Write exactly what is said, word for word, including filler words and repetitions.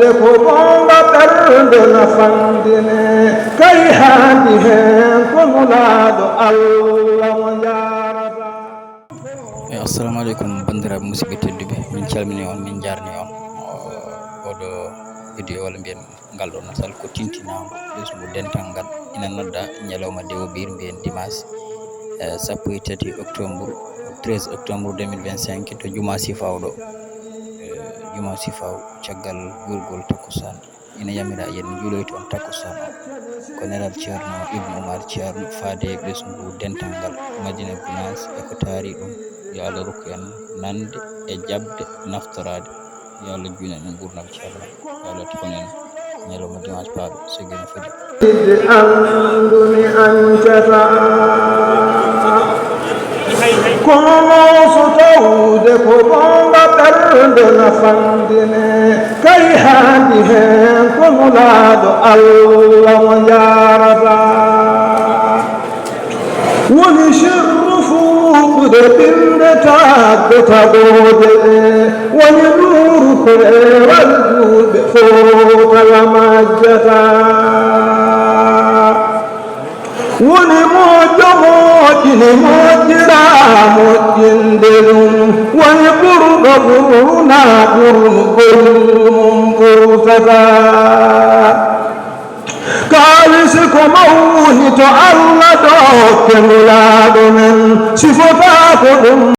Ko bonga ɓernde na fandine, kay haandi heen ko nulaaɗo Allah mo njaarata. E, assalamu aleykum, banndiraaɓe musidɓe tedduɓe, min calmini on, min njaarni on. O-, oɗo vidéo walla mbiyen ngal ɗo natal ko tintinaango ɓesngu dental ngal ina nodda ñalawma dewo biir mbiyen dimanche, e, sappo e tati octobre, treize octobre deux mille vingt-cinq to Juma Sifaw ɗo. E, Juma Sifaw caggal juulgol takkusaan. Ina yamira yen njuuloyto on takkusaan o. Ko nelal Ceerno Ibnu Umar Ceerno faade ɓesngu dental ngal Madina Gunaas e ko taari ɗum. Yo Allah rokku en nande e jaɓde naftoraade. Yo Allah juunan en nguurndam Ceerno. Yo Allah tawon en ñalawma dimanche paaɗo, so geno fodi. Yiɗde anndumi ancata. Kono noon so tawde ko bonga ɓernde na fandine, kay haandi heen ko nulaaɗo Allah mo njaarata. Woni sirru fuɗɗude ɓiɓɓe tagɗo tagooje ɗe, woni nuuru peewal juulɓe fof kala majjata. Woni moƴƴo moƴƴini moƴƴira moƴƴinde ɗum, woni ɓurɗo ɓurna ɓurnugol mum ɓurtata. Kaalisi ko mawni to Allah dokke nulaaɗo men, sifotaako ɗum.